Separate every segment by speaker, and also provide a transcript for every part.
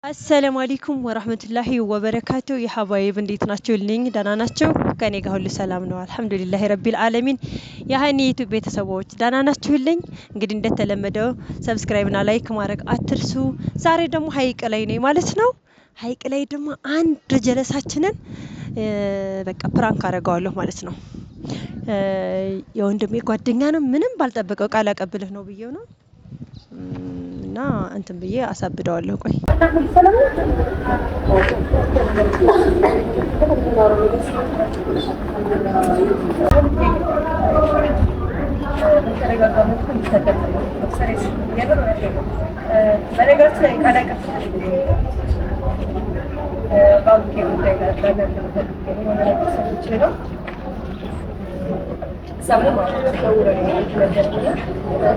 Speaker 1: السلام عليكم ورحمة الله وبركاته። يا حبايب እንዴት ናቸው? ልኝ ደህና ናቸው? ከኔ ጋር ሁሉ ሰላም ነው፣ الحمد لله رب العالمين። የሀኒ YouTube ቤተሰቦች ደህና ናችሁልኝ? እንግዲህ እንደተለመደው subscribe ና like ማድረግ አትርሱ። ዛሬ ደግሞ ሀይቅ ላይ ነኝ ማለት ነው። ሀይቅ ላይ ደግሞ አንድ ጀለሳችንን በቃ prank አደርገዋለሁ ማለት ነው። የወንድሜ ጓደኛ ነው። ምንም ባልጠበቀው ቃል አቀብልህ ነው ብዬው ነው እና እንትን ብዬ አሳብደዋለሁ። ቆይ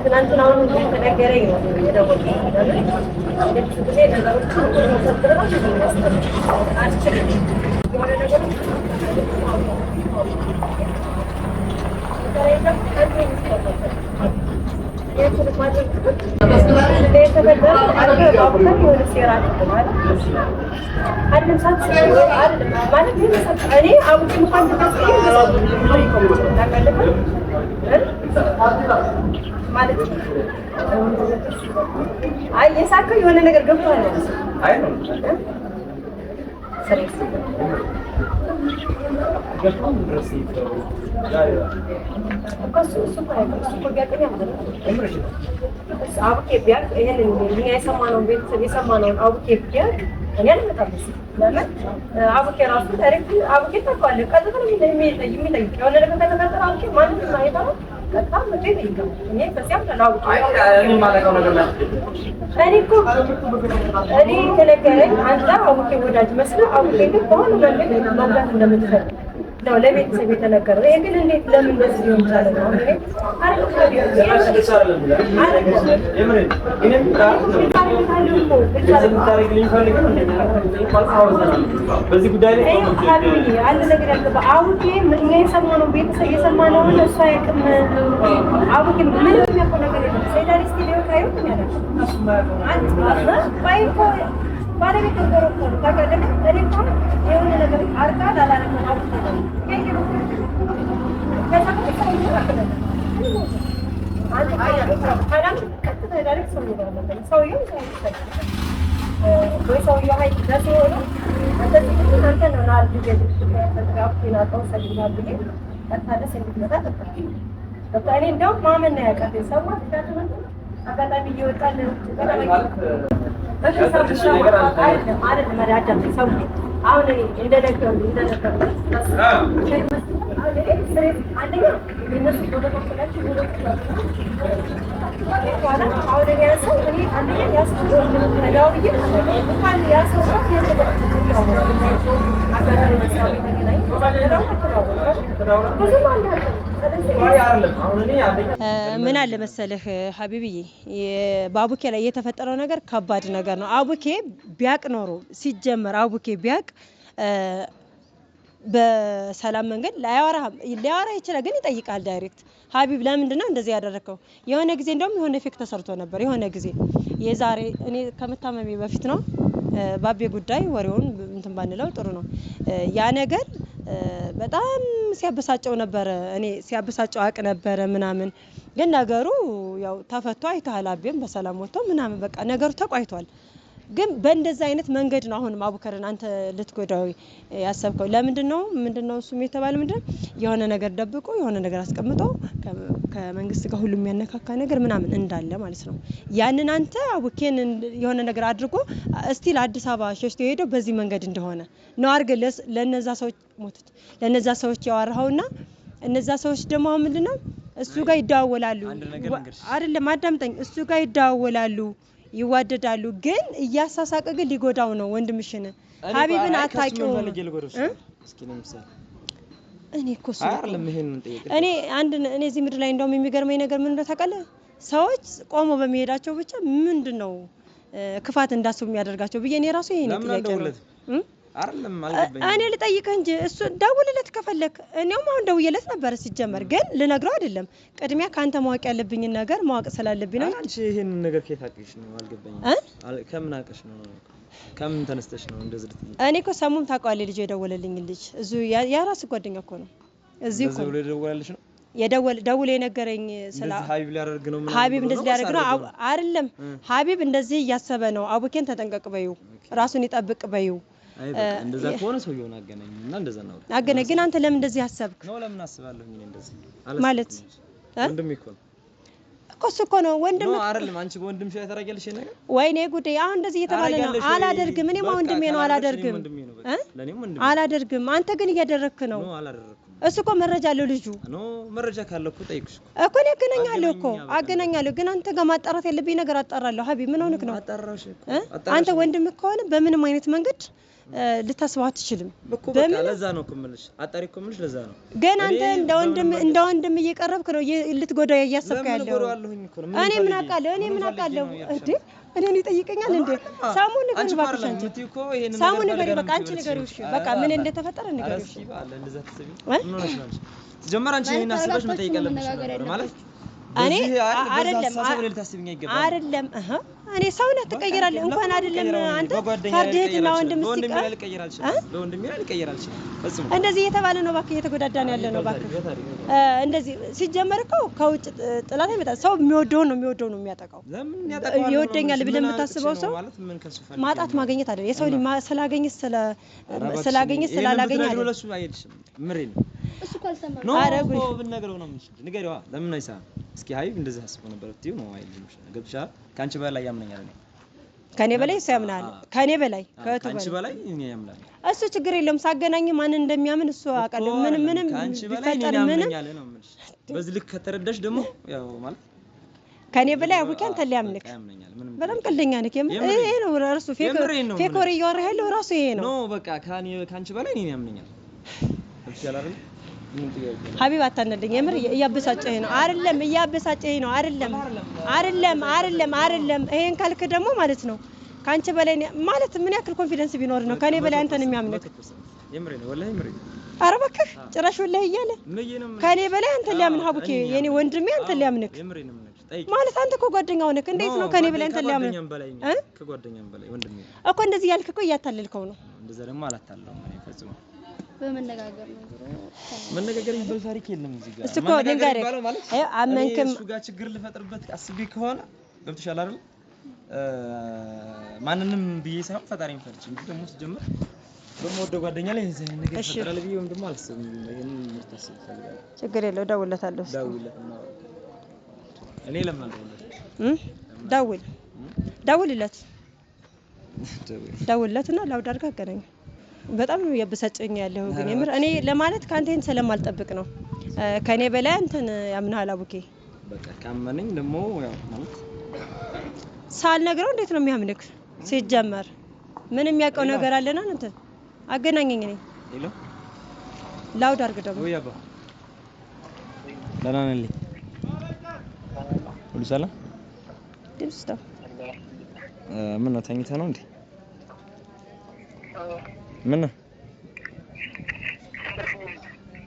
Speaker 1: ትናንትናውን የተነገረኝ ነው የደወልኩት። ብዙ ጊዜ ነገሮችን አልችልም የሆነ ነገሮች አይ የሳከው የሆነ ነገር ገብቶሃል። አቡኬ ቢያውቅ ይሄንን እኛ የሰማነውን ቤተሰብ የሰማነውን አቡኬ ቢያውቅ እኔ አልመጣም። ለምን አቡኬ ራሱ direct አቡኬ ታውቀዋለህ፣ ቀጥታ ነው የሚጠይቅ። የሆነ ነገር ከተፈጠረ አቡኬ ማንም አይጠራም፣ ቀጥታ መጥቶ ይጠይቃል። እኔ በዚያም አቡኬ እኔ እኮ እኔ የተነገረኝ አንተ አቡኬ ወዳጅ መስለህ አቡኬ ግን በሆነ መንገድ መጉዳት እንደምትፈልግ ነው ለቤተሰብ የተነገረው። ይሄ ግን እንዴት ለምን በዚህ ሊሆን ቻለ ነው?
Speaker 2: በዚህ ጉዳይ ላይ
Speaker 1: አንድ ነገር ያልገባ አቡኬ እኛ የሰማነው ቤተሰብ የሰማነውን እሱ አያውቅም። አቡኬ ምንም የሚያውቀው ነገር የለም። ሴዳሪስቲ ሊሆን አይሆን ያደርግ ባለቤት ወርወሮ እኮ ነው ታውቃለህ። እኔ እኮ የሆነ ነገር አርጋ ላላረግም አቡኬ ነው እኔ እንደውም ማመን ነው ያቃተኝ። ሰው አጋጣሚ እየወጣን አሁን እኔ እንደነገሩ አንደኛ የእነሱ በመካከላቸው ምን አለ መሰለህ ሀቢብዬ፣ በአቡኬ ላይ የተፈጠረው ነገር ከባድ ነገር ነው። አቡኬ ቢያቅ ኖሮ ሲጀመር አቡኬ ቢያቅ በሰላም መንገድ ላያወራ ይችላል፣ ግን ይጠይቃል direct። ሀቢብ ለምንድን ነው እንደዚህ ያደረከው? የሆነ ጊዜ እንደውም የሆነ fake ተሰርቶ ነበር። የሆነ ጊዜ የዛሬ እኔ ከመታመሜ በፊት ነው። ባቤ ጉዳይ ወሬውን እንትን ባንለው ጥሩ ነው። ያ ነገር በጣም ሲያበሳጨው ነበረ። እኔ ሲያበሳጨው አቅ ነበረ ምናምን፣ ግን ነገሩ ያው ተፈቶ አይተሃል። አቤም በሰላም ወጥቶ ምናምን በቃ ነገሩ ተቋይቷል። ግን በእንደዛ አይነት መንገድ ነው አሁንም አቡከርን አንተ ልትጎዳው ያሰብከው። ለምንድን ነው ምንድን ነው እሱም የተባለ ምንድን ነው የሆነ ነገር ደብቆ የሆነ ነገር አስቀምጦ ከመንግስት ጋር ሁሉ የሚያነካካ ነገር ምናምን እንዳለ ማለት ነው። ያንን አንተ አቡኬን የሆነ ነገር አድርጎ እስቲል አዲስ አበባ ሸሽቶ የሄደው በዚህ መንገድ እንደሆነ ነው አድርገህ ለነዛ ሰዎች ሞተች ለነዛ ሰዎች ያወራኸውና እነዛ ሰዎች ደግሞ አሁን ምንድን ነው እሱ ጋር ይደዋወላሉ። አይደለም አዳምጠኝ፣ እሱ ጋር ይደዋወላሉ ይዋደዳሉ። ግን እያሳሳቀ ግን ሊጎዳው ነው ወንድምሽን ሀቢብን አታውቂውም። እኔ እኮ እኔ አንድ እኔ እዚህ ምድር ላይ እንደውም የሚገርመኝ ነገር ምን እንደሆነ ታውቃለህ? ሰዎች ቆመው በመሄዳቸው ብቻ ምንድን ነው ክፋት እንዳስቡ የሚያደርጋቸው ብዬ እኔ ራሱ ይሄ ጥያቄ ነው። እኔ ልጠይቅህ እንጂ እሱ ደውልለት ከፈለክ። እኔውም አሁን ደውዬለት ነበረ ሲጀመር፣ ግን ልነግረው አይደለም። ቅድሚያ ከአንተ ማወቅ ያለብኝን ነገር ማወቅ ስላለብኝ ነው።
Speaker 2: አንቺ ይሄንን ነገር ከየት አውቅሽ ነው? አልገባኝም። ከምን አውቅሽ ነው? ከምን ተነስተሽ ነው እንደዚህ ልትይ?
Speaker 1: እኔ እኮ ሰሙም ታውቀዋለህ፣ ልጅ የደወለልኝ ልጅ እዚሁ የራሱ ጓደኛ እኮ ነው። እዚሁ እኮ
Speaker 2: እንደዚህ ብሎ የደወለልሽ ነው?
Speaker 1: የደወል ደውሎ የነገረኝ ስለ
Speaker 2: እንደዚህ ሀቢብ ሊያደርግ ነው ምናምን
Speaker 1: ሀቢብ
Speaker 2: ብሎ
Speaker 1: እንደዚህ
Speaker 2: ነው
Speaker 1: ሊያደርግ ነው
Speaker 2: ወይስ አድርጎ ነው?
Speaker 1: አይደለም፣ ሀቢብ እንደዚህ እያሰበ ነው። አቡኬን ተጠንቀቅ በይው፣ ራሱን ይጠብቅ በይው።
Speaker 2: አይ በቃ እንደዛ ከሆነ ሰውየውን አገናኝና እንደዛ ነው።
Speaker 1: አገናኝ። ግን አንተ ለምን እንደዚህ አሰብክ?
Speaker 2: ነው ለምን አስባለሁ እኔ እንደዚህ
Speaker 1: ማለት?
Speaker 2: አላሰብኩም። ወንድሜ እኮ ነው።
Speaker 1: እኮ እሱ እኮ ነው ወንድም።
Speaker 2: No አይደለም። አንቺ በወንድምሽ ላይ ታደርጊያለሽ ይሄን ነገር?
Speaker 1: ወይኔ ጉዴ! አሁን እንደዚህ እየተባለ ነው።
Speaker 2: ታደርጊያለሽ ወይ?
Speaker 1: አላደርግም። እኔማ
Speaker 2: በቃ
Speaker 1: ወንድሜ ነው፣
Speaker 2: ካላደረግሽ እኔም
Speaker 1: አላደርግም።
Speaker 2: ወንድሜ ነው በቃ።
Speaker 1: እ?
Speaker 2: ለእኔም ወንድሜ ነው።
Speaker 1: አላደርግም። አንተ ግን እያደረግክ ነው።
Speaker 2: No አላደረኩም።
Speaker 1: እሱ እኮ መረጃ አለው ልጁ።
Speaker 2: No መረጃ ካለ እኮ ጠይቅሽ እኮ።
Speaker 1: እኮ እኔ አገናኛለሁ እኮ
Speaker 2: አገናኛ በቃ።
Speaker 1: አገናኛለሁ። ግን አንተ ጋር ማጣራት ያለብኝ ነገር አጣራለሁ። ሀቢብ ምን ሆንክ ነው?
Speaker 2: አጣራሽ እኮ
Speaker 1: እ?
Speaker 2: አጣራሽ።
Speaker 1: አንተ ወንድም ከሆነ በምንም አይነት መንገድ ልታስበው አትችልም።
Speaker 2: እኮ በቃ ለዛ ነው እኮ የምልሽ። አጣሪ እኮ የምልሽ ለዛ ነው።
Speaker 1: ግን አንተ
Speaker 2: እኔ
Speaker 1: እንደ ወንድም
Speaker 2: በምንም
Speaker 1: እንደ ወንድም እየቀረብክ ነው ልትጎዳው እያሰብክ
Speaker 2: ለምን
Speaker 1: ያለው።
Speaker 2: እጎዳዋለሁኝ እኮ ነው።
Speaker 1: እኔ ምን
Speaker 2: ፈልጌ?
Speaker 1: አውቃለሁ? እኔ ምን
Speaker 2: ፈልጌ
Speaker 1: አውቃለሁ?
Speaker 2: ነው እያልሽ
Speaker 1: እንዴ እኔን ይጠይቀኛል እንዴ? ሳሙ
Speaker 2: አንቺ
Speaker 1: ንገሪው
Speaker 2: እኮ
Speaker 1: እባክሽ።
Speaker 2: አይደለም
Speaker 1: አንቺ
Speaker 2: የምትይው እኮ ይሄንን
Speaker 1: ሳሙ
Speaker 2: ነገር
Speaker 1: ንገሪው
Speaker 2: ፈልገን
Speaker 1: በቃ አንቺ
Speaker 2: ነው
Speaker 1: ንገሪው። እሺ
Speaker 2: የምትይው።
Speaker 1: በቃ
Speaker 2: ኧረ
Speaker 1: ምን
Speaker 2: አለ።
Speaker 1: እንደተፈጠረ
Speaker 2: ኧረ
Speaker 1: ንገሪው።
Speaker 2: እስኪ
Speaker 1: እሺ
Speaker 2: በአለ እንደዛ ታስቢ።
Speaker 1: እ?
Speaker 2: ምን ሆነሽ ነው አንቺ? ሲጀመር አንቺ ይሄን አስበሽ መጠየቅ ያለብሽ ነበር ማለት
Speaker 1: እኔ
Speaker 2: በዚህ አይደል፣ በዛ
Speaker 1: አይደለም
Speaker 2: አስተሳሰብ ላይ ልታስቢኝ አይገባም።
Speaker 1: አይደለም እህ እኔ ሰው ነህ ትቀይራለህ። እንኳን አይደለም አንተ
Speaker 2: በጓደኛ
Speaker 1: ፈርድ
Speaker 2: ላይ
Speaker 1: እህትና
Speaker 2: ልቀይር
Speaker 1: ወንድም
Speaker 2: አልችልም። በወንድሜ
Speaker 1: ሲቀር
Speaker 2: ላይ ልቀይር አልችልም። በወንድሜ ላይ ልቀይር አልችልም ፈጽሞ።
Speaker 1: እንደዚህ እየተባለ ነው እባክህ፣ እየተጎዳዳን ያለ ነው እባክህ።
Speaker 2: በታሪክ
Speaker 1: እንደዚህ ሲጀመር እኮ ከውጭ ጥላት አይመጣም። ሰው የሚወደውን ነው የሚወደው ነው የሚያጠቃው።
Speaker 2: ለምን ያጠቃዋል?
Speaker 1: ይወደኛል ብለህ
Speaker 2: ምን
Speaker 1: የምታስበው
Speaker 2: አጥቼ ነው
Speaker 1: ሰው
Speaker 2: ማለት ምን ከሱ ፈልጌ
Speaker 1: ማጣት
Speaker 2: ነው?
Speaker 1: ማግኘት አይደለም። የሰው ልጅ ስላገኘ ስለ
Speaker 2: ኧረ እባክሽ
Speaker 1: ስላገኘ
Speaker 2: ይሄንን
Speaker 1: ስላላገኘ
Speaker 2: ብትነግሪው
Speaker 1: አይደለም።
Speaker 2: ለእሱ አይልሽም። ምሬን ነው።
Speaker 3: እሱ እኮ አልሰማም።
Speaker 2: No
Speaker 1: ኧረ
Speaker 2: እኮ
Speaker 1: ጉድ።
Speaker 2: ብትነግረው ነው የምልሽ። ንገሪዋ። ለምን አይሰማም? እስኪ ሀቢብ እንደዚህ አስቦ ነበር ብትይው ነው አይልም። ገብቶሻል? ከአንቺ በላይ ያምነኛል እኔ።
Speaker 1: ከኔ በላይ እሱ ያምናል። ከኔ በላይ ከእህቱ
Speaker 2: ከአንቺ
Speaker 1: በላይ
Speaker 2: በላይ እኔ ያምናል።
Speaker 1: እሱ ችግር የለውም። ሳገናኝ ማንን እንደሚያምን እሱ አውቃለሁ።
Speaker 2: እኮ
Speaker 1: ምንም
Speaker 2: አይደለም፣
Speaker 1: ምንም
Speaker 2: ከአንቺ በላይ
Speaker 1: ቢፈጠር
Speaker 2: እኔን
Speaker 1: ምንም
Speaker 2: ያምነኛል ነው የምልሽ። በዚህ ልክ ከተረዳሽ ደግሞ ያው ማለት
Speaker 1: ከኔ በላይ አቡኪ አንተን ሊያምንክ
Speaker 2: በቃ ያምነኛል። ምንም
Speaker 1: በጣም ቀልደኛ ነህ። የምር
Speaker 2: የምሬን
Speaker 1: ይሄ ነው ራሱ fake
Speaker 2: የምሬን ነው
Speaker 1: fake
Speaker 2: የምልሽ።
Speaker 1: ወሬ እያወራ ያለው ራሱ ይሄ ነው።
Speaker 2: No በቃ ከአንቺ በላይ እኔን ያምነኛል። ገብቶሻል አይደል? ምንም ጥያቄ የለውም።
Speaker 1: ሀቢብ አታናደኝ። የምር እያበሳጨኸኝ ነው። አይደለም እያበሳጨኸኝ ነው። አይደለም አይደለም አይደለም አይደለም። ይሄን ካልክ ደግሞ ማለት ነው ከአንቺ በላይ ማለት ምን ያክል confidence ቢኖር ነው ከኔ በላይ አንተን የሚያምንክ?
Speaker 2: 100% የምሬን ነው፣ ወላሂ የምሬን ነው።
Speaker 1: ኧረ እባክህ ጭራሽ ወላሂ እያለ
Speaker 2: ምዬ ነው የምልሽ።
Speaker 1: ከኔ በላይ አንተን ሊያምን
Speaker 2: አዎ፣
Speaker 1: ሀቡኬ
Speaker 2: እኔን
Speaker 1: የኔ
Speaker 2: ያምነኛል።
Speaker 1: ወንድሜ አንተን
Speaker 2: አዎ፣
Speaker 1: ሊያምንክ
Speaker 2: የምሬን ነው የምልሽ። ጠይቂ።
Speaker 1: ማለት አንተ እኮ ጓደኛው ነህ። እንዴት ነው ከኔ በላይ አንተን ሊያምንክ?
Speaker 2: ከጓደኛም በላይ
Speaker 1: እ?
Speaker 2: ከጓደኛም በላይ ወንድሜ ነው።
Speaker 1: እኮ እንደዚህ ያልክ እኮ እያታለልከው ነው።
Speaker 2: እንደዛ ደግሞ አላታለውም እኔ ፈጽሞ።
Speaker 3: በመነጋገር ነው ዞሮ
Speaker 2: መነጋገር የሚባል ታሪክ የለም እዚህ ጋር።
Speaker 1: እሱ እኮ
Speaker 2: መነጋገር
Speaker 1: ልንገርህ፣
Speaker 2: የሚባለው ማለት
Speaker 1: ይኸው አመንክም
Speaker 2: እኔ እሱ ጋር ችግር ልፈጥርበት አስቤ ከሆነ ገብቶሻል አይደል? ማንንም ብዬ ሳይሆን ፈጣሪን ፈርቼ እንጂ ደግሞ ሲጀምር በምወደው ጓደኛ ላይ እንደዚህ አይነት ነገር
Speaker 1: እሺ።
Speaker 2: ይፈጠራል ብዬ ወይም ደግሞ አላስብም። ይሄንን እንድታስብ እፈልጋለሁ።
Speaker 1: ችግር የለው እደውልለታለሁ። እስኪ
Speaker 2: ደውልለት እና እኔ ለምን አልደውልለትም?
Speaker 1: እም? ደውል ደውልለት
Speaker 2: ደውል።
Speaker 1: ደውልለትና loud አድርገህ አገናኘው። በጣም ነው እያበሳጨኝ ያለው ግን የምር እኔ ለማለት ከአንተ ይሄን ስለማልጠብቅ ነው። ከኔ በላይ አንተን ያምንሃል አቡኬ።
Speaker 2: በቃ ካመነኝ ደግሞ ያው ማለት
Speaker 1: ሳልነግረው እንዴት ነው የሚያምንክ? ሲጀመር ምን የሚያውቀው ነገር አለና አንተ አገናኘኝ። እኔ
Speaker 2: Hello
Speaker 1: loud አድርግ ደግሞ።
Speaker 2: ወይ አባ ደህና ነህ? ሁሉ ሰላም?
Speaker 1: ድምፅ ስጠው።
Speaker 2: ምን ነው ተኝተህ ነው እንዴ? ምን ነው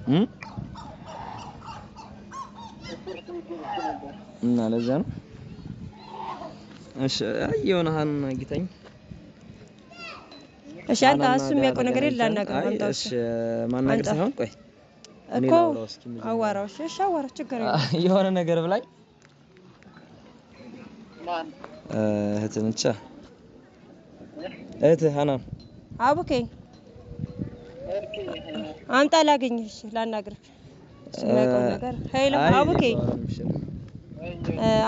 Speaker 2: እ እና ለዛ ነው። እሺ አይ የሆነ ሀና አግኝታኝ
Speaker 1: እሺ አንተ
Speaker 2: ሀናና
Speaker 1: እሱ የሚያውቀው ነገር የለ ላናግረው።
Speaker 2: አይ
Speaker 1: አምጣው
Speaker 2: እሺ
Speaker 1: እሺ
Speaker 2: ማናገር
Speaker 1: አንተ።
Speaker 2: ሳይሆን ቆይ እኔ
Speaker 1: እኮ
Speaker 2: ላውራው እስኪ መጀመሪያ።
Speaker 1: አዋራው። እሺ እሺ አዋራው ችግር የለም።
Speaker 2: የሆነ ነገር ብላኝ እህትህ ነች እህትህ ሀናን
Speaker 1: አቡኬ አምጣ ላገኝህ። እሺ ላናግርህ። እሱ የሚያውቀው ነገር hello
Speaker 2: አይ
Speaker 1: አቡኬ
Speaker 2: ባወራ ነው የሚሻለው።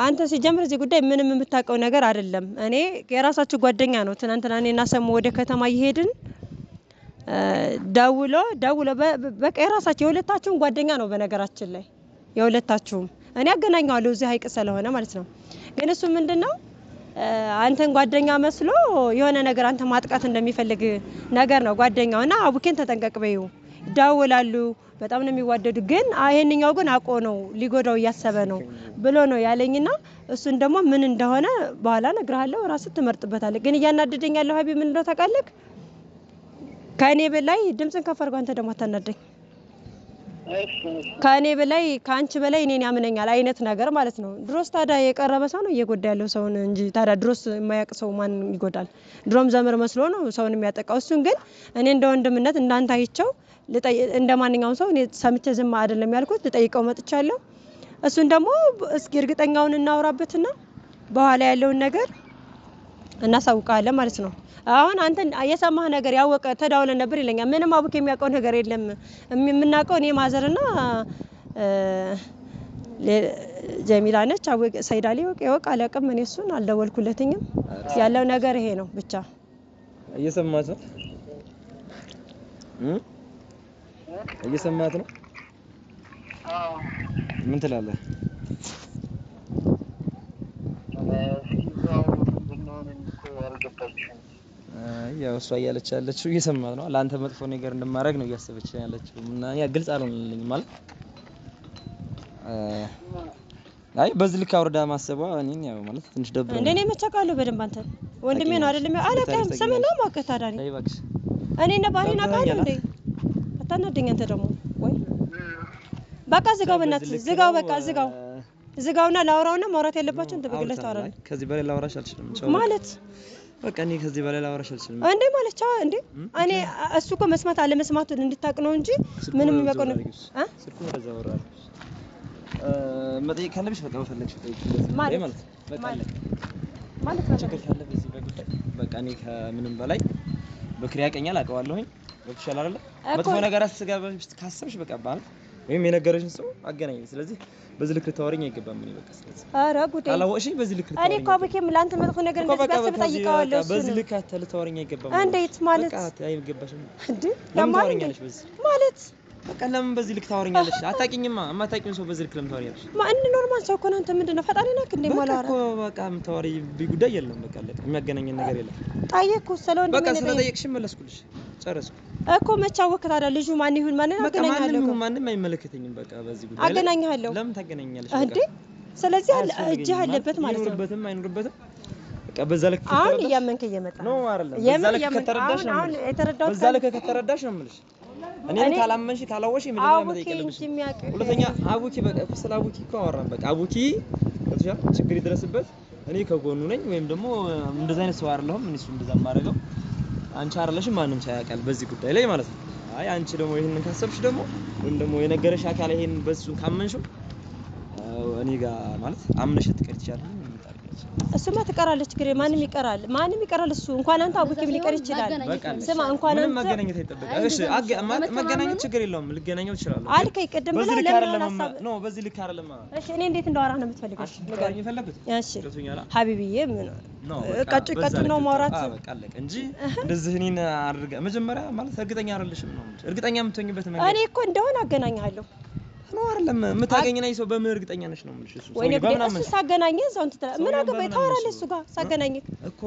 Speaker 1: አንተ ሲጀምር እዚህ ጉዳይ ምንም የምታውቀው ነገር አይደለም። እኔ የራሳችሁ ጓደኛ ነው። ትናንትና እኔና ሰሙ ወደ ከተማ እየሄድን ደውሎ ደውሎ በቃ የራሳችሁ የሁለታችሁም ጓደኛ ነው። በነገራችን ላይ የሁለታችሁም እኔ አገናኘዋለሁ እዚህ ሀይቅ ስለሆነ ማለት ነው። ግን እሱ ምንድነው አንተን ጓደኛ መስሎ የሆነ ነገር አንተ ማጥቃት እንደሚፈልግ ነገር ነው ጓደኛው እና አቡኬን ተጠንቀቅ በይው ይደዋወላሉ፣ በጣም ነው የሚዋደዱ። ግን ይሄንኛው ግን አውቆ ነው ሊጎዳው እያሰበ ነው ብሎ ነው ያለኝና እሱን ደግሞ ምን እንደሆነ በኋላ እነግርሃለሁ፣ ራስህ ትመርጥበታለህ። ግን እያናደደኝ ያለው ሀቢብ ምን እንደሆነ ታውቃለህ? ከእኔ በላይ ድምፅን ከፍ አድርጎ አንተ ደግሞ አታናደኝ። ከእኔ በላይ ከአንቺ በላይ እኔን ያምነኛል አይነት ነገር ማለት ነው። ድሮስ ታዲያ የቀረበ ሰው ነው እየጎዳ ያለው ሰውን እንጂ ታዲያ ድሮስ የማያውቅ ሰው ማን ይጎዳል? ድሮም ዘመር መስሎ ነው ሰውን የሚያጠቃው። እሱን ግን እኔ እንደ ወንድምነት እንዳንተ አይቼው እንደ ማንኛውም ሰው እኔ ሰምቼ ዝም አይደለም ያልኩት፣ ልጠይቀው መጥቻለሁ። እሱን ደግሞ እስኪ እርግጠኛውን እናውራበትና በኋላ ያለውን ነገር እናሳውቃለን ማለት ነው። አሁን አንተ የሰማህ ነገር ያወቀ ተዳውለን ነበር ይለኛል። ምንም አቡክ የሚያውቀው ነገር የለም። የምናውቀው እኔ ማዘርና ጀሚላ ነች። ሰይድ አሊ ይወቅ አላውቅም። እኔ እሱን አልደወልኩለትኝም። ያለው ነገር ይሄ ነው ብቻ።
Speaker 2: እየሰማት ነው እየሰማት ነው። ምን ትላለህ? ያው እሷ እያለች ያለችው እየሰማት ነው። ለአንተ መጥፎ ነገር እንደማድረግ ነው እያሰበች ያለችው እና ያ ግልጽ አልሆነልኝም ማለት አይ በዚህ ልክ አውርዳ ማሰቧ እኔን ያው ማለት ትንሽ ደብሮኛል።
Speaker 1: እንደ እኔ መቼ አውቃለሁ በደንብ አንተ ወንድሜ ነው አይደለም? አላውቅም። ስምህን ነው የማውቅህ ታዲያ እኔ እኔ እና ባህሪን አውቃለሁ እንዴ? አታናደኝ አንተ ደግሞ ወይ በቃ ዝጋው፣ በእናትህ ዝጋው፣ በቃ ዝጋው፣ ዝጋውና ላውራውና ማውራት ያለባቸውን ትበግለህ ታወራለህ።
Speaker 2: ከዚህ በላይ ላውራሽ አልችልም
Speaker 1: ማለት
Speaker 2: በቃ እኔ ከዚህ በላይ ላወራሽ አልችልም።
Speaker 1: እንዴ ማለት ቻው እንዴ እኔ እሱ እኮ መስማት አለመስማቱን እንድታውቅ ነው እንጂ ምንም የሚያውቀው ነው።
Speaker 2: ስልኩን ወደዛ ወራለሁ። መጠየቅ ካለብሽ በቃ በፈለግሽው ጠይቂ
Speaker 1: ማለት
Speaker 2: በቃ
Speaker 1: ማለት
Speaker 2: ችግር ካለ በዚህ በጉዳይ በቃ እኔ ከምንም በላይ በክሪ ያቀኛል አውቀዋለሁኝ። ገብቶሻል አይደለ? መጥፎ ነገር አስጋባሽ ካሰብሽ በቃ ማለት ወይም የነገረሽን ሰው አገናኝ። ስለዚህ በዚህ ልክ ልታወሪኝ አይገባም። እኔ በቃ ስለዚህ
Speaker 1: ኧረ ጉዴ
Speaker 2: ካላወቅሽኝ በዚህ ልክ
Speaker 1: እኔ እኮ አቡኬም ለአንተ መጥፎ ነገር እንደዚህ ቢያስብ እጠይቀዋለሁ።
Speaker 2: በዚህ ልክ ልታወሪኝ አይገባም።
Speaker 1: እንዴት ማለት
Speaker 2: በቃ አይገባሽም
Speaker 1: እንዴ?
Speaker 2: ለምን ታወሪኛለሽ በዚህ
Speaker 1: ማለት
Speaker 2: በቃ ለምን በዚህ ልክ ታወሪኛለሽ? አታውቂኝማ። የማታውቂውን ሰው በዚህ ልክ ለምን ታወሪኛለሽ?
Speaker 1: እንደ normal ሰው እኮ ነው። አንተ ምንድን ነው ፈጣሪ ነህ እንዴ?
Speaker 2: ማላወራ እኮ በቃ የምታወሪብኝ ጉዳይ የለም። በቃ አለቀ። የሚያገናኘን ነገር የለም።
Speaker 1: ጠየቅኩህ ስለ ወንድሜ
Speaker 2: በቃ ስለጠየቅሽኝ መለስኩልሽ። ጨረስኩ
Speaker 1: እኮ መቼ አወቅህ ታዲያ? ልጁ ማን ይሁን ማንን አገናኝሃለሁ
Speaker 2: እኮ ማንም አይመለከተኝም። በቃ በዚህ ጉዳይ
Speaker 1: አገናኝሃለሁ።
Speaker 2: ለምን ታገናኛለሽ?
Speaker 1: እንዴ ስለዚህ እጅህ አለበት ማለት ነው።
Speaker 2: ይኑርበትም አይኑርበትም በቃ በዛ ልክ
Speaker 1: አሁን እያመንክ እየመጣ
Speaker 2: ነው አይደለም? በዛ ልክ ከተረዳሽ ነው
Speaker 1: የተረዳሁት።
Speaker 2: በዛ ልክ ከተረዳሽ ነው የምልሽ። እኔን ካላመንሽ ካላወቅሽ መጀመሪያ መጠየቅ የለብሽም። ሁለተኛ አቡኪ በቃ ስለ አቡኪ እኮ አወራን። በቃ አቡኪ ገብቶሻል፣ ችግር ይድረስበት እኔ ከጎኑ ነኝ፣ ወይም ደግሞ እንደዛ አይነት ሰው አይደለሁም። እኔ እሱ እንደዛ የማደርገው አንቺ አይደለሽም፣ ማንም ሰው ያውቃል በዚህ ጉዳይ ላይ ማለት ነው። አይ አንቺ ደግሞ ይሄንን ካሰብሽ ደግሞ ወይም ደግሞ የነገረሽ አካል ይሄንን በሱ ካመንሽው እኔ ጋር ማለት አምነሽ ልትቀሪ ትችያለሽ።
Speaker 1: እሱማ ትቀራለች፣ ችግር ማንም ይቀራል፣ ማንም ይቀራል። እሱ እንኳን አንተ አቡኪም ሊቀር ይችላል። ስማ እንኳን
Speaker 2: አንተ መገናኘት አይጠበቅም። እሺ መገናኘት ችግር የለውም፣ ልገናኘው እችላለሁ
Speaker 1: አልከኝ ቅድም ብለህ ለምን ሀሳብ
Speaker 2: no በዚህ ልክ አይደለም።
Speaker 1: እሺ እኔ እንዴት እንዳወራህ ነው የምትፈልገው?
Speaker 2: እሺ ንገረኝ። የፈለኩት
Speaker 1: እሺ ሀቢብዬ ምን ቀጭ ቀጭ ነው ማውራት
Speaker 2: በቃ አለቀ እንጂ እንደዚህ እኔን አድርገህ መጀመሪያ ማለት እርግጠኛ አይደለሽም ነው እንጂ እርግጠኛ የምትሆኝበት መንገድ
Speaker 1: እኔ እኮ እንደሆነ አገናኝሃለሁ
Speaker 2: ነው አይደለም የምታገኘኝ ሰው በምን እርግጠኛ ነሽ ነው የምልሽ። እሱ
Speaker 1: ወይኔ እሱ ሳገናኘህ እዛው እንትን ትላለህ። ምን አገባኝ ታወራለህ እሱ ጋር ሳገናኘህ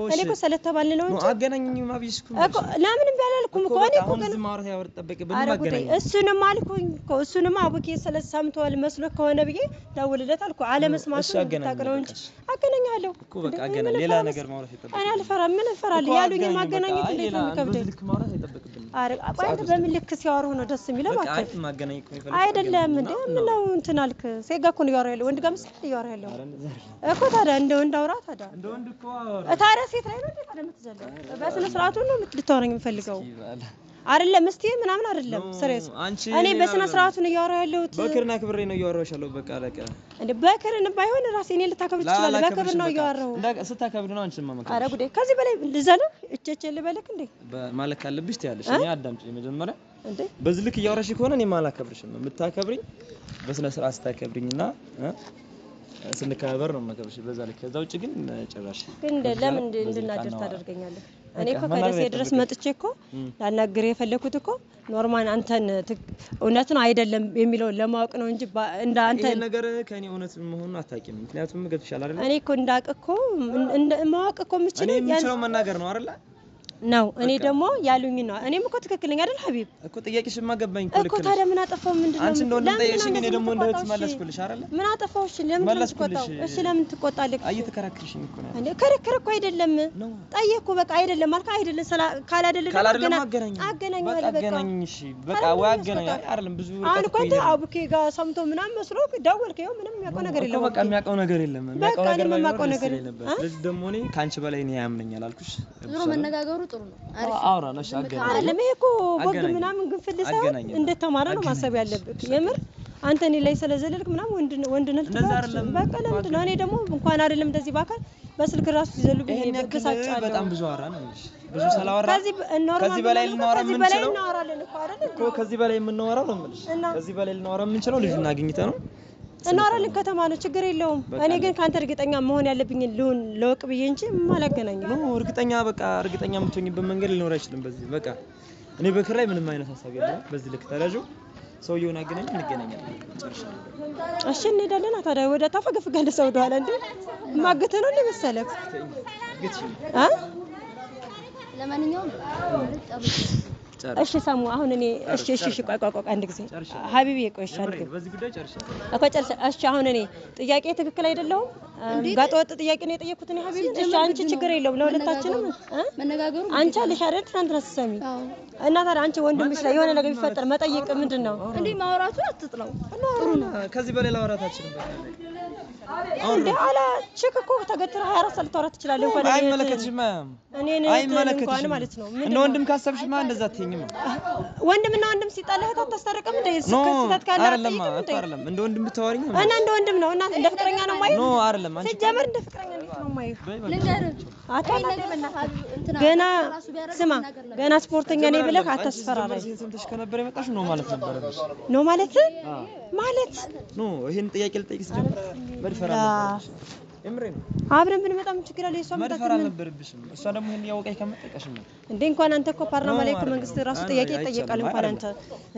Speaker 1: እኔ እኮ ስለተባልን ነው እንጂ
Speaker 2: አገናኘኝማ ብዬሽ
Speaker 1: እኮ ለምን እምቢ አላልኩም እኮ እኔ እኮ
Speaker 2: ግን ማውራት ያወርጠበቅብን
Speaker 1: አገናኘኝ። እሱንም አልኩኝ እኮ እሱንም አቡኬ ስለሰምተዋል መስሎ ከሆነ ብዬ ደውልለት አልኩ። አለመስማቱን እንድታውቅ ነው እንጂ አገናኝሃለሁ
Speaker 2: እኮ በቃ አገናኝ። ሌላ ነገር ማውራት አይጠበቅብንም።
Speaker 1: እኔ አልፈራም። ምን እፈራለሁ? ያሉኝን ማገናኘት እንዴት ነው የሚከብደኝ?
Speaker 2: በዚህ ልክ ማውራት አይጠበቅብንም።
Speaker 1: ኧረ ቆይ አንተ በምን ልክ ሲያወሩህ ነው ደስ የሚለው? እባክህ አይደለም እንዴ ምነው እንትን አልክ? ሴት ጋር እኮ ነው እያወራሁ ያለው፣ ወንድ ጋር መሰለኝ እያወራሁ ያለው እኮ። ታዲያ እንደ ወንድ አውራ ታዲያ። ታዲያ ሴት ላይ ነው እንዴ ታዲያ የምትዘለው? በስነ ስርዓቱ ነው ልታወራኝ የምፈልገው አይደለም። እስቲ ምናምን አይደለም፣ serious እኔ በስነ ስርዓቱ ነው እያወራሁ ያለሁት።
Speaker 2: በክብርና ክብሬ ነው እያወራሁሽ ያለሁት። በቃ አለቀ።
Speaker 1: እንዴ በክብርን ባይሆን ራሴ እኔ ልታከብር ትችላለህ። በክብር ነው እያወራሁ።
Speaker 2: ስታከብር ነው አንቺን ማመከር።
Speaker 1: ኧረ ጉዴ! ከዚህ በላይ ልዘለው እቼ ልበልክ እንዴ?
Speaker 2: ማለት ካለብሽ ትያለሽ። እኔ አዳምጪኝ መጀመሪያ
Speaker 1: እንዴ
Speaker 2: በዚህ ልክ እያወራሽ ከሆነ እኔም አላከብርሽም። የምታከብሪኝ በስነ ስርዓት ስታከብሪኝና ስንከባበር ነው የማከብርሽ በዛ ልክ። ከዛ ውጭ ግን ጭራሽ
Speaker 1: ግን ለምን እንድናደር ታደርገኛለህ? እኔ እኮ ከደሴ ድረስ መጥቼ እኮ ላናግርህ የፈለኩት እኮ normal አንተን እውነት ነው አይደለም የሚለውን ለማወቅ ነው እንጂ እንደ አንተ
Speaker 2: ይሄ ነገር ከእኔ እውነት መሆኑን አታውቂም። ምክንያቱም ገብቶሻል አይደል?
Speaker 1: እኔ እኮ እንዳውቅ እኮ ማወቅ እኮ የምችለው
Speaker 2: እኔ የምችለው መናገር ነው አይደል?
Speaker 1: ነው። እኔ ደግሞ ያሉኝ ነው። እኔም እኮ ትክክል ነኝ አይደል ሀቢብ?
Speaker 2: እኮ ጥያቄሽማ ገባኝ እኮ
Speaker 1: እኮ ታዲያ ምን አጠፋው? ምንድን ነው
Speaker 2: አንቺ እንደወንድም ጠየቅሽኝ፣ እኔ ደግሞ እንደ እህት መለስኩልሽ አይደለ?
Speaker 1: ምን አጠፋው? እሺ ለምን ትቆጣው? እሺ ለምን ትቆጣለህ?
Speaker 2: እየተከራከርሽኝ እኮ ነው
Speaker 1: እንዴ? ክርክር እኮ አይደለም። ጠየቅኩ በቃ አይደለም አልክ። አይደለም ካላደለ
Speaker 2: ደግሞ አገናኝ በቃ አገናኝ። እሺ በቃ ወይ አገናኝ አይደለም ብዙ
Speaker 1: አሁን እኮ አንተ አቡኬ ጋር ሰምቶ ምናምን መስሎ ደወልክ። ይኸው ምንም የሚያውቀው ነገር የለም።
Speaker 2: በቃ የሚያውቀው ነገር የለም። የሚያውቀው ነገር የለም። ስለዚህ ደግሞ እኔ ከአንቺ በላይ እኔ ያምነኛል አልኩሽ።
Speaker 3: ዞሮ መነጋገሩ ጥሩ ነው።
Speaker 2: አውራ ነው። አገናኝ
Speaker 1: አይደለም ይሄ እኮ ወግ ምናምን ግንፍል ሳይሆን እንደተማረ ነው ማሰብ ያለብህ። የምር አንተ እኔ ላይ ስለዘለልክ ምናምን ወንድ ወንድ ነህ በቃ ለምንድን ነው እኔ ደግሞ እንኳን አይደለም እንደዚህ በአካል በስልክ ራሱ ሲዘሉብኝ
Speaker 2: እበሳጫለሁ። በጣም ብዙ አወራ ነው ብዙ ስላወራ ከዚህ በላይ ልናወራ የምንችለው እኮ ከዚህ በላይ የምናወራው ነው የምልሽ። ከዚህ በላይ ልናወራ የምንችለው ልጁን አግኝተህ ነው
Speaker 1: እናወራለን። ከተማ ነው ችግር የለውም። እኔ ግን ከአንተ እርግጠኛ መሆን ያለብኝ ልሁን ለወቅ ብዬ እንጂ አላገናኝም።
Speaker 2: No እርግጠኛ በቃ እርግጠኛ የምትሆኝበት መንገድ ሊኖር አይችልም። በዚህ በቃ እኔ በክር ላይ ምንም አይነት ሀሳብ የለኝም። በዚህ ልክ ተረጁ ሰውየውን አገናኝ እንገናኛለን። ጨርሻለሁ።
Speaker 1: እሺ እንሄዳለን። ታዲያ ወደ ታፈገፍጋለህ ሰው ወደኋላ እንዴ ማገተ ነው እንደ መሰለህ እ
Speaker 3: ለማንኛውም
Speaker 1: እሺ ሰሙ አሁን እኔ እሺ እሺ እሺ ቆይ ቆይ ቆይ አንድ ጊዜ ሀቢቢ ቆይ እሺ አንድ ጊዜ
Speaker 2: በዚህ ጉዳይ ጨርሻለሁ
Speaker 1: እኮ ጨርሻለሁ። እሺ አሁን እኔ ጥያቄ ትክክል አይደለሁም? ጋጠ ወጥ ጥያቄ ነው የጠየኩት እኔ ሀቢቢ። እሺ አንቺ ችግር የለውም ለሁለታችንም
Speaker 3: መነጋገሩ
Speaker 1: አንቺ አለሽ አይደል ትናንትና ስትሰሚ እና ታዲያ አንቺ ወንድምሽ ላይ የሆነ ነገር ቢፈጠር መጠየቅ ምንድን ነው
Speaker 3: እንዴ? ማውራቱን አትጥለው።
Speaker 2: ጥሩ ነው። ከዚህ በላይ ላወራት አልችልም። በቃ
Speaker 1: እንዴ አላ ችክ እኮ ተገትረህ 24 ሰዓት ልታወራት ትችላለህ። እንኳን
Speaker 2: አይመለከትሽም፣ አይመለከትሽም
Speaker 1: ማለት ነው።
Speaker 2: እንደ ወንድም ካሰብሽማ እንደዛ አትይኝም።
Speaker 1: ወንድምና ወንድም ሲጣላ እህት አታስታርቅም እንዴ? ስህተት ካለ
Speaker 2: አይደለም አይደለም፣ እንደ ወንድም ብታወሪኝ
Speaker 1: እና እንደ ወንድም ነው እና እንደ ፍቅረኛ ነው የማየው።
Speaker 2: No አይደለም። አንቺ
Speaker 1: ሲጀመር እንደ ፍቅረኛ እንዴት ነው የማየው? ገና ስማ፣ ገና ስፖርተኛ ነኝ ብለህ አታስፈራራኝ።
Speaker 2: ሰምተሽ ከነበረ የመጣሽ no ማለት ነበረብሽ።
Speaker 1: No ማለት ማለት
Speaker 2: No ይሄን ጥያቄ ልጠይቅ ስጀምር መድፈር አልነበረብሽም። የምሬን ነው።
Speaker 1: አብረን ብንመጣ ምን ችግር አለ? የእሷ መምጣት
Speaker 2: መድፈር አልነበረብሽም። እሷ ደግሞ ይሄን እያወቀች ከመጠቀሽም ነው
Speaker 1: እንዴ። እንኳን አንተ እኮ ፓርላማ ላይ እኮ መንግስት ራሱ ጥያቄ ይጠየቃል። እንኳን አንተ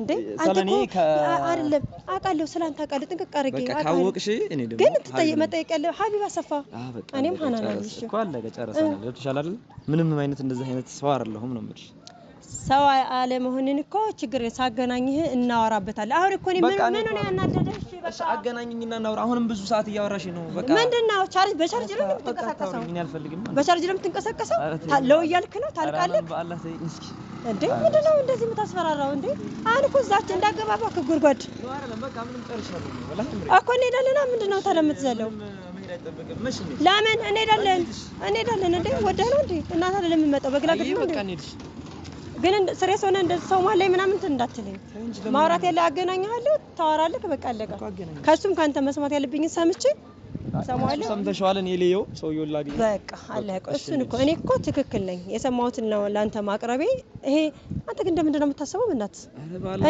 Speaker 1: እንዴ አንተ እኮ አይደለም አውቃለሁ፣ ስለ አንተ አውቃለሁ ጥንቅቅ አድርጌ
Speaker 2: በቃ ካወቅሽ እኔ ደግሞ
Speaker 1: ግን መጠየቅ ያለ ሀቢብ አሰፋ እኔም ሀናን አለሽ
Speaker 2: እኮ አለቀ፣ ጨርሰናል። ገብቶሻል አይደል? ምንም አይነት እንደዚህ አይነት ሰው አይደለሁም ነው የምልሽ።
Speaker 1: ሰው አለመሆንን እኮ ችግር ሳገናኝህ እናወራበታለን። አሁን እኮ እኔ ምን ምን ነው ያናደደህ? እሺ
Speaker 2: በቃ አገናኝኝና እናውራ። አሁንም ብዙ ሰዓት እያወራሽ ነው። በቃ
Speaker 1: ምንድን ነው ቻርጅ በቻርጅ ነው የምትንቀሳቀሰው?
Speaker 2: እኔ አልፈልግም።
Speaker 1: በቻርጅ ነው የምትንቀሳቀሰው? ለው እያልክ ነው ታልቃለህ።
Speaker 2: በአላህ ተይኝ እስኪ።
Speaker 1: እንዴ ምንድን ነው እንደዚህ የምታስፈራራው እንዴ? አሁን እኮ እዛች እንዳገባባ ከጉድጓድ
Speaker 2: በቃ ምንም ጨርሻለሁ
Speaker 1: እኮ እንሄዳለና ምንድን ነው ታዲያ የምትዘለው? ለምን እንሄዳለን እንሄዳለን። እንዴ ወደህ ነው እንዴ? እና ታዲያ ለምን መጣው? በግላግል ነው እንዴ? ግን serious ሆነ እንደዚህ ሰው መሀል ላይ ምናምን እንትን እንዳትለኝ። ማውራት ያለ አገናኝሃለሁ፣ ታወራለህ። በቃ አለቀ። ከእሱም ከአንተ መስማት ያለብኝን ሰምቼ ሰማዋለሁ።
Speaker 2: ሰምተሽዋል። እኔ ልየው ሰውየውን ላግኘው።
Speaker 1: በቃ አለቀ። እሱን እኮ እኔ እኮ ትክክል ነኝ። የሰማሁትን ነው ለአንተ ማቅረቤ። ይሄ አንተ ግን እንደምንድን ነው የምታስበው? በእናትህ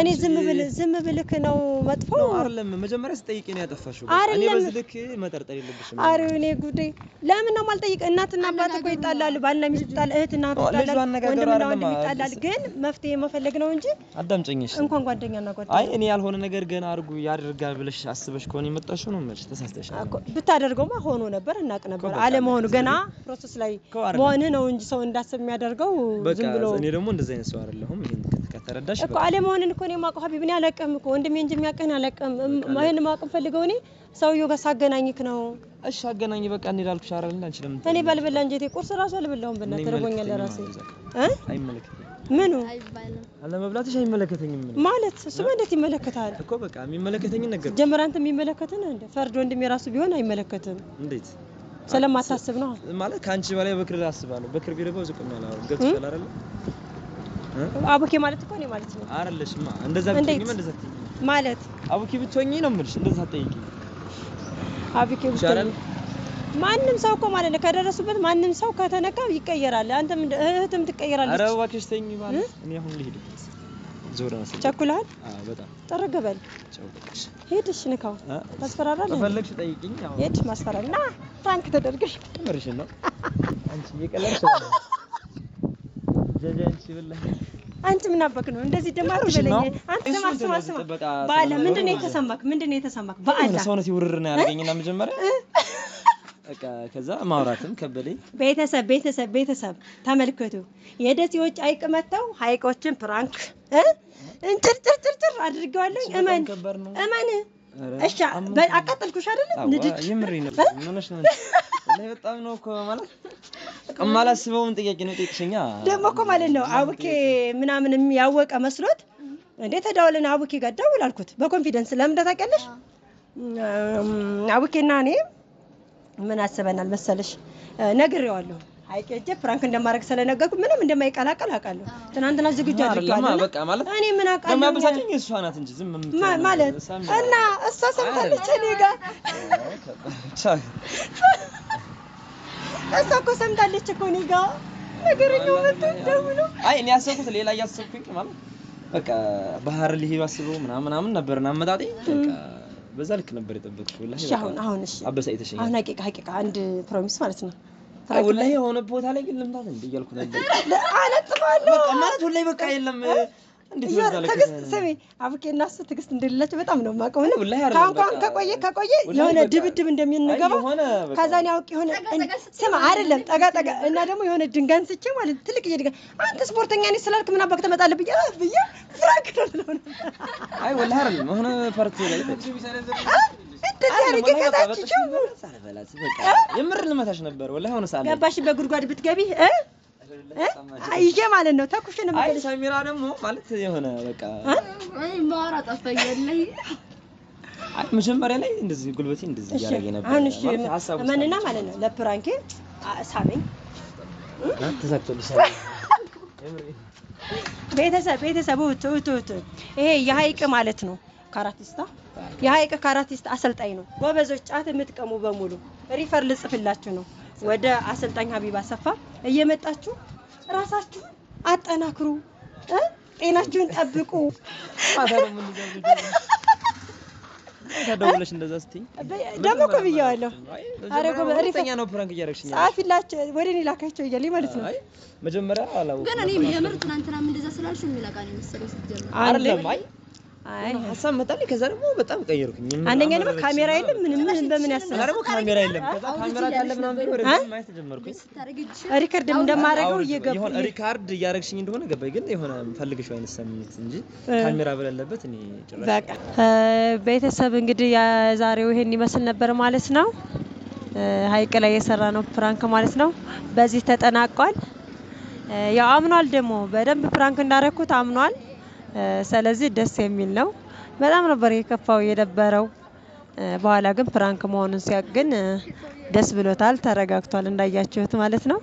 Speaker 1: እኔ ዝም ብል ዝም ብልክ ነው መጥፎ
Speaker 2: አይደለም። መጀመሪያ ስጠይቅ ነው ያጠፋሽው። እኔ በዚህ ልክ መጠርጠር የለብሽም።
Speaker 1: ኧረ እኔ ጉዴ! ለምን ነው የማልጠይቅ? እናትና አባት እኮ ይጣላሉ፣ ባልና ሚስት ይጣላል፣ እህትና እህት ይጣላል፣ ወንድምና ወንድም ይጣላል። ግን መፍትሄ መፈለግ ነው እንጂ
Speaker 2: አዳምጪኝ። እሺ
Speaker 1: እንኳን ጓደኛና ጓደኛ
Speaker 2: አይ እኔ ያልሆነ ነገር ገና አድርጉ ያደርጋል ብለሽ አስበሽ ከሆነ የመጣሽው ነው የምልሽ፣ ተሳስተሻል።
Speaker 1: ብታደርገውማ ሆኖ ነበር እናቅ ነበር። አለመሆኑ ገና process ላይ መሆንህ ነው እንጂ ሰው እንዳስብ የሚያደርገው ዝም ብሎ።
Speaker 2: እኔ ደግሞ እንደዚህ አይነት ሰው አይደለሁም። ይሄን ከተረዳሽ
Speaker 1: እኮ አለመሆንን እኮ እኔ የማውቀው ሀቢብ፣ እኔ አላውቅም እኮ ወንድሜ እንጂ የሚያውቅህን አላውቅም። ይሄን ማወቅ ፈልገው እኔ ሰውየው ጋር ሳገናኝክ ነው።
Speaker 2: እሺ አገናኝ፣ በቃ እንሂድ አልኩሽ አይደል? አንቺ ለምን
Speaker 1: እኔ ባልበላ እንጀቴ ቁርስ ራሱ አልበላሁም። በእናትህ ተርቦኛል ለራሴ።
Speaker 2: አይመለከተኝም።
Speaker 1: ምኑ
Speaker 2: አለመብላትሽ አይመለከተኝም
Speaker 1: ማለት እሱማ እንዴት ይመለከታል
Speaker 2: እኮ። በቃ የሚመለከተኝን ነገር
Speaker 1: ጀመር። አንተ የሚመለከትህ እንደ ፈርድ ወንድሜ ራሱ ቢሆን አይመለከትም።
Speaker 2: እንዴት
Speaker 1: ስለማታስብ ነው
Speaker 2: ማለት። ከአንቺ በላይ በክር አስባለሁ። በክር ቢርበው ዝቅ ነው ያለው። ገብቶሻል አይደል?
Speaker 1: አቡኬ ማለት እኮ እኔ ማለት ነው
Speaker 2: አይደለሽማ። እንደዛ ብትሆኚማ እንደዛ አትጠይቂኝ
Speaker 1: ማለት
Speaker 2: አቡኬ ብትሆኚ ነው የምልሽ። እንደዛ አትጠይቂኝ።
Speaker 1: አቡኬ ብትሆኚ ማንም ሰው እኮ ማለት ነው ከደረሱበት ማንም ሰው ከተነካ ይቀየራል። አንተም እህትም ትቀየራለች።
Speaker 2: ኧረ እባክሽ ተይኝ ማለት እኔ አሁን ልሂድበት። ዞር ነው
Speaker 1: ቸኩለሃል?
Speaker 2: አዎ በጣም
Speaker 1: ጥርግ በል ሂድ። እሺ ንካው። ታስፈራራለህ።
Speaker 2: ከፈለግሽ ጠይቂኝ። አሁን
Speaker 1: ሂድ። ማስፈራራ ና prank ተደርገሽ
Speaker 2: የምርሽን ነው አንቺ እየቀለድሽ ነው። ጀጀ አንቺ ብለህ
Speaker 1: አንቺ ምን አባክ ነው እንደዚህ ደግሞ አትበለኝ። አንተ ስማ ስማ ስማ፣ በአላህ ምንድን ነው የተሰማክ? ምንድን ነው የተሰማክ? በአላህ
Speaker 2: ሰውነት ይውርር ነው ያደረገኝና መጀመሪያ በቃ ከዛ ማውራትም ከበደኝ።
Speaker 1: ቤተሰብ ቤተሰብ ቤተሰብ ተመልከቱ። የደሴዎች ሀይቅ መጥተው ሀይቆችን prank እ እንጭርጭርጭርጭር አድርገዋለሁ። እመን
Speaker 2: ከባድ ነው።
Speaker 1: እመን።
Speaker 2: ኧረ
Speaker 1: እሺ አቃጠልኩሽ አይደለም?
Speaker 2: አዋ፣
Speaker 1: ንድድ
Speaker 2: የምሬን ነው። ምን ሆነሽ ነው? ወላሂ በጣም ነው እኮ ማለት የማላስበውን ጥያቄ ነው ጠይቅሽኛ።
Speaker 1: ደግሞ እኮ ማለት ነው አቡኬ ምናምንም ያወቀ መስሎት እንዴ ተደዋውለን አቡኬ ጋር ደውል አልኩት በ confidence። ለምን እንደታውቂያለሽ? አቡኬና እኔ ምን አስበናል መሰለሽ? ነግሬዋለሁ። ሀይቅ ሄጄ prank እንደማደርግ ስለነገርኩ ምንም እንደማይቀላቀል አውቃለሁ። ትናንትና ዝግጁ
Speaker 2: አይደለማ
Speaker 1: አድርጌዋለሁ።
Speaker 2: በቃ ማለት
Speaker 1: እኔ ምን
Speaker 2: ደግሞ
Speaker 1: አውቃለሁ
Speaker 2: ያበሳጨኝ እሷ ናት እንጂ ዝም የምትለው
Speaker 1: ማለት
Speaker 2: ሳሚ
Speaker 1: እና እሷ ሰምታለች እኔ ጋር
Speaker 2: ብቻ
Speaker 1: እሷ እኮ ሰምታለች እኮ እኔ ጋር ነገረኛው መጥቶ ደውሎ
Speaker 2: አይ እኔ ያሰብኩት ሌላ እያሰብኩኝ ማለት በቃ ባህር ሊሄዱ አስበው ምናምን ምናምን ነበርና አመጣጤ በቃ በዛ ልክ ነበር የጠበቅኩት። ወላሂ
Speaker 1: እሺ
Speaker 2: በቃ
Speaker 1: አሁን አሁን እሺ
Speaker 2: አበሳጭተሽኛል።
Speaker 1: አሁን ሀቂቃ ሀቂቃ አንድ promise ማለት ነው።
Speaker 2: አይ ወላሂ የሆነ ቦታ ላይ ግን ልምታት እንደ እያልኩ ነበር።
Speaker 1: አለጥፋለሁ
Speaker 2: በቃ ማለት ወላሂ በቃ የለም እንዴት በዛ ልክ
Speaker 1: ትዕግስት ስሚ አቡኬ እና እሱ ትዕግስት እንደሌላቸው በጣም ነው የማውቀው። እና
Speaker 2: ወላሂ አይደለም
Speaker 1: ካሁን ካሁን
Speaker 2: በቃ
Speaker 1: ከቆየ ከቆየ
Speaker 2: ወላሂ
Speaker 1: የሆነ
Speaker 2: በቃ
Speaker 1: ድብድብ እንደምንገባ
Speaker 2: አይ የሆነ በቃ
Speaker 1: ከዛ እኔ አውቄ የሆነ
Speaker 3: ጠጋ ጠጋ ስትይ
Speaker 1: ስማ አይደለም ጠጋ ጠጋ እና ደግሞ የሆነ ድንጋይ አንስቼ ማለት ትልቅ ድንጋይ አንተ ስፖርተኛ ነኝ ስላልክ ምን አባክ ትመጣለህ ብዬ ብዬ prank ነው ብለው ነበር።
Speaker 2: አይ ወላሂ አይደለም የሆነ part ላይ
Speaker 1: እንደዚህ አድርጌ ከታች ችው
Speaker 2: በቃ የምር ልመታሽ ነበር ወላሂ የሆነ ሰዓት ላይ
Speaker 1: ገባሽ በጉድጓድ ብትገቢ እ እ ይዤ ማለት ነው ተኩሼ ነው
Speaker 2: አይ
Speaker 1: የምገልሽ።
Speaker 2: ሰሚራ ደግሞ ማለት የሆነ በቃ
Speaker 3: እኔ ማውራት ጠፋኝ ወላሂ።
Speaker 2: አይ መጀመሪያ ላይ እንደዚህ ጉልበቴ እንደዚህ
Speaker 1: እሺ
Speaker 2: እያደረገ ነበር።
Speaker 1: አሁን እሺ
Speaker 2: ማለት ሀሳብ ውስጥ
Speaker 1: እመንና
Speaker 2: አለች።
Speaker 1: ማለት ነው ለ prank ኤ ሳመኝ።
Speaker 2: ተሳክቶልሻል።
Speaker 1: ቤተሰብ ቤተሰብ ውት ውት ውት ይሄ የሀይቅ ማለት ነው ካራቲስታ የሀይቅ ካራቲስታ አሰልጣኝ ነው። ጎበዞች ጫት የምትቀሙ በሙሉ refer ልጽፍላችሁ ነው። ወደ አሰልጣኝ ሀቢብ አሰፋ እየመጣችሁ ራሳችሁን አጠናክሩ እ ጤናችሁን ጠብቁ።
Speaker 2: ማታ ደግሞ እንደዛ ማታ ደውለሽ እንደዛ ስትይኝ
Speaker 1: ደግሞ እኮ ብዬዋለሁ። ኧረ ጎበዝ
Speaker 2: ሁለተኛ ነው prank እያደረግሽኝ ያለሽ።
Speaker 1: ጻፊላቸው ወደ እኔ ላካቸው እያለኝ ማለት ነው።
Speaker 2: አይ መጀመሪያ አላወኩም
Speaker 3: ግን እኔ
Speaker 2: ነበር።
Speaker 3: የምር ትናንትናም እንደዛ ስላልሽው የሚለቃ ነው የመሰለኝ ስትጀምር።
Speaker 2: አይደለም አይ
Speaker 1: አይ
Speaker 2: ሀሳብ መጣልኝ። ከዛ ደግሞ በጣም ቀየርኩኝ።
Speaker 1: አንደኛ ደግሞ ካሜራ የለም ምንም ምን በምን
Speaker 2: እና
Speaker 1: ያስባል።
Speaker 2: ደግሞ ካሜራ የለም። ከዛ ካሜራ ካለ ምናምን ብዬ ወደ ማየት ጀመርኩኝ።
Speaker 3: ስታደርግ እጅሽን
Speaker 1: record እንደማደርገው
Speaker 2: አውርድ-
Speaker 1: እየገቡ
Speaker 2: የሆነ record እያደረግሽኝ እንደሆነ ገባኝ። ግን የሆነ ፈልግሽው አይነት ስሜት እንጂ ካሜራ በሌለበት እኔ ጭራሽ
Speaker 1: በቃ ቤተሰብ እንግዲህ የዛሬው ይሄን ይመስል ነበር ማለት ነው። ሀይቅ ላይ የሰራ ነው prank ማለት ነው። በዚህ ተጠናቋል። ያው አምኗል ደግሞ በደንብ prank እንዳረኩት አምኗል። ስለዚህ ደስ የሚል ነው። በጣም ነበር የከፋው የደበረው። በኋላ ግን prank መሆኑን ሲያውቅ ግን ደስ ብሎታል፣ ተረጋግቷል እንዳያችሁት ማለት ነው።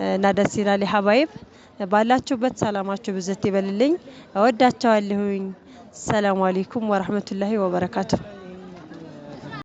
Speaker 1: እና ደስ ይላል። የሀባይብ ባላችሁበት ሰላማችሁ ብዝት ይበልልኝ። እወዳቸዋለሁኝ። ሰላም አለይኩም ወራህመቱላሂ ወበረካቱ።